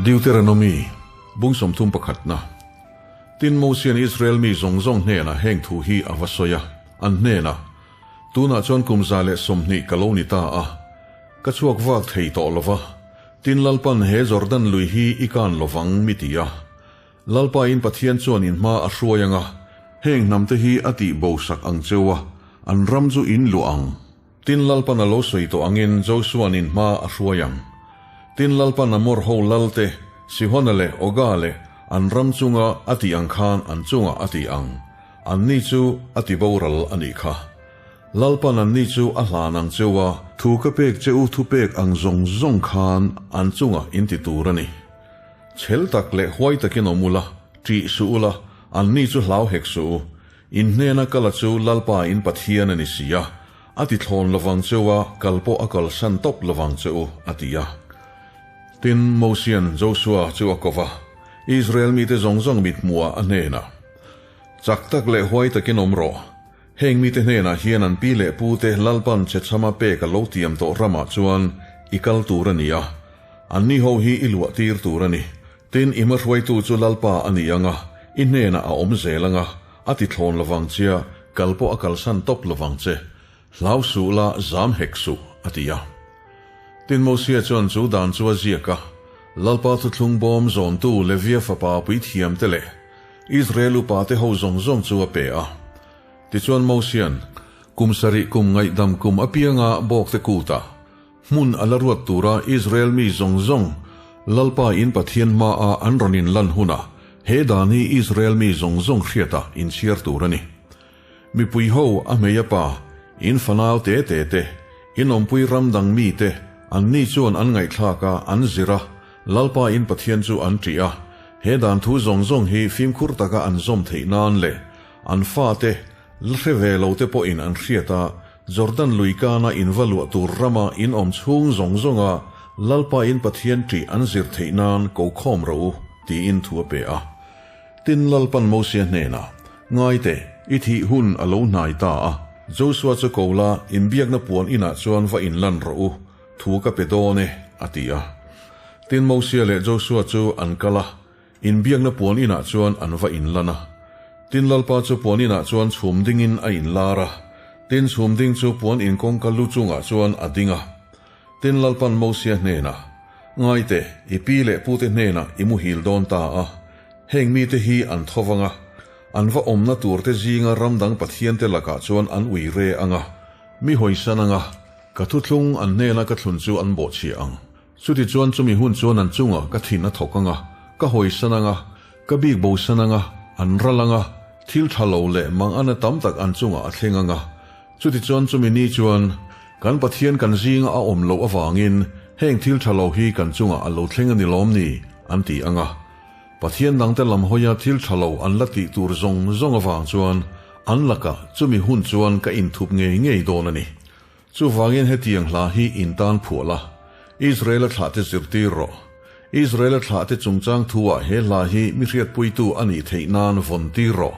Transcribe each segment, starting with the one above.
Deuteronomy, bung 31 na. Tin, Mosia'n Israel mi zawng zawng hnenah heng thu hi a va sawi a, an hnenah, Tunah chuan kum 120 ka lo ni ta a, ka chhuak vak thei tawh lo va, tin Lalpan he Jordan lui hi i kan lo vang mi ti a. Lalpa in Pathian chuan in hma a hruai ang a, heng hnamte hi a tih bo sak ang cheu a, an ram chu in luah ang. Tin Lalpan a lo sawi tawh angin Josua'n in hma a hruai ang. Tin Lalpan Amor ho lalte, Sihona leh Oga leh an ram chunga a tih ang khan an chungah a ti ang. Anni chu a ti boral a nih kha. Lalpan anni chu a hlan ang cheu a. Thu ka pek che u thupek ang zawng zawng khan an chungah in ti tur a ni. Chhel tak leh huai takin awm ula, ṭih suh ula, anni chu hlau hek suh u. In hnena kala chu Lalpa in Pathian a ni si a, a ti thlawn lovang cheu a, kal pawh a kalsan tawp lovang che u, a ti a. Tin, Mosia'n Josua chu a ko va, Israel mite zawng zawng mithmuhah a hnenah, Chak tak leh huai takin awm rawh. Heng mite hnenah hian an pi leh pute Lalpan chhechhama pek a lo tiam tawh ramah chuan i kal tur a ni a, anni ho hi i luah tir tur a ni. Tin, i hmahruaitu chu Lalpa a ni ang a, i hnenah a awm zel ang a, a ti thlawn lovang chia, kal pawh a kalsan tawp lovang che. Hlau suh la, zam hek suh, a ti a. Tin, Mosia chuan chu dan chu a ziak a, Lalpa thuthlung bawm zawntu Levia fapa puithiamte leh Israel upate ho zawng zawng chu a pe a. Tichuan Mosia'n, Kum sarih kum ngaihdam kum apianga bawkte kutah, Hmun a la ruat tura Israel mi zawng zawng Lalpa in Pathian hmaah an rawn inlan hunah he dan hi Israel mi zawng zawng hriatah inchhiar tur a ni. Mipui ho a hmei a pa, in fanau te te te, in awmpui ram dang mi te, anni chuan an ngaihthlak a, an zir a, Lalpa in Pathian chu an ṭih a, he dan thu zawng zawng hi fimkhur taka an zawm theih nan leh an fate, La hre ve lo te pawhin an hriat a, Jordan lui kana in va luah tur rama in awm chhung zawng zawnga Lalpa in Pathian ṭih an zir theih nan ko khawm rawh u, tiin thu a pe a. Tin, Lalpan Mosia hnenah, Ngai teh, i thih hun a lo hnai ta a, Josua chu ko la, inbiakna puan inah chuan va inlan rawh u, thu ka pe dawn e, a ti a. Tin, Mosia leh Josua chu an kal a, Inbiakna puan inah chuan an va inlan a. Tin Lalpa chu puan inah chuan chhum dingin a inlar a. Tin chhum ding chu puan in kawngka lu chungah chuan a ding a. Tin Lalpan Mosia hnenah, Ngaite, i pi leh pute hnenah i muhil dawn ta a. Heng mite hi an tho vang a. An va awmna turte zinga ram dang pathiante lakah chuan an ui re ang a. Mi hawisan ang a, ka thuthlung an hnena ka thlun chu an bawhchhiah ang. Chutichuan chumi hun chuan an chungah ka thin a thawk ang a, ka hawisan ang a, ka bik bosan ang a, an ral ang a, thil tha lo leh mangana tam tak an chungah a thleng ang a. Chutichuan chumi ni chuan kan Pathian kan zinga a awm loh avangin heng thil tha lo hi kan chungah a lo thleng a ni lawm ni? an ti ang a. Pathian dangte lam hawia thil tha lo an la tih tur zawng zawng avang chuan an lakah chumi hun chuan ka inthup ngei ngei dawn a ni. Chuvangin hetiang hla hi in tan phuah la, Israela thlahte zirtir rawh. Israela thlahte chungchang thuah he hla hi mi hriatpuitu a nih theih nan vawn tir rawh.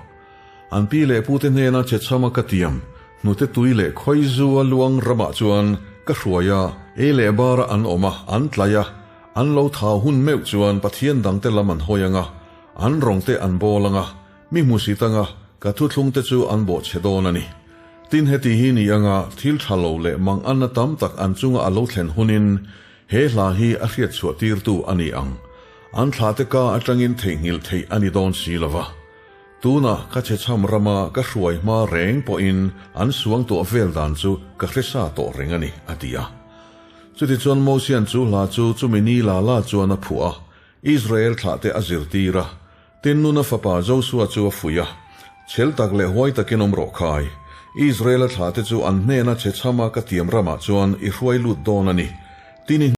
An pi leh pute hnena chhechhama ka tiam, hnute tui leh khawizua luang ramah chuan ka hruai a, ei leh bara an awm a, an tlai a, an lo thau hun meuh chuan Pathian dangte lam an hawi ang a, an rawngte an bawl ang a, Mi hmusit anga ka thuthlungte chu an bawhchhe dawn a ni. Tin, heti hi ni anga thil tha lo leh manganna tam tak an chunga a lo thlen hunin he hla hi a hriatchhuah tirtu a ni ang. An thlahte ka atangin theihnghilh theih a ni dawn si lo va. Tunah ka chhechham rama ka hruai hma reng pawhin an suang tuah vel dan chu ka hre sa tawh reng a ni, a ti a. Chutichuan Mosia'n chu hla chu chumi ni la la chuan a phuah a, Israel thlahte a zirtir a. Tin nuna fapa Josua chu a fuih a, Chhel tak leh huai takin awm rawh khai. Israela thlahte chu an hnena chhechhama ka tiam ramah chuan i hruai lut dawn a ni. Tin i.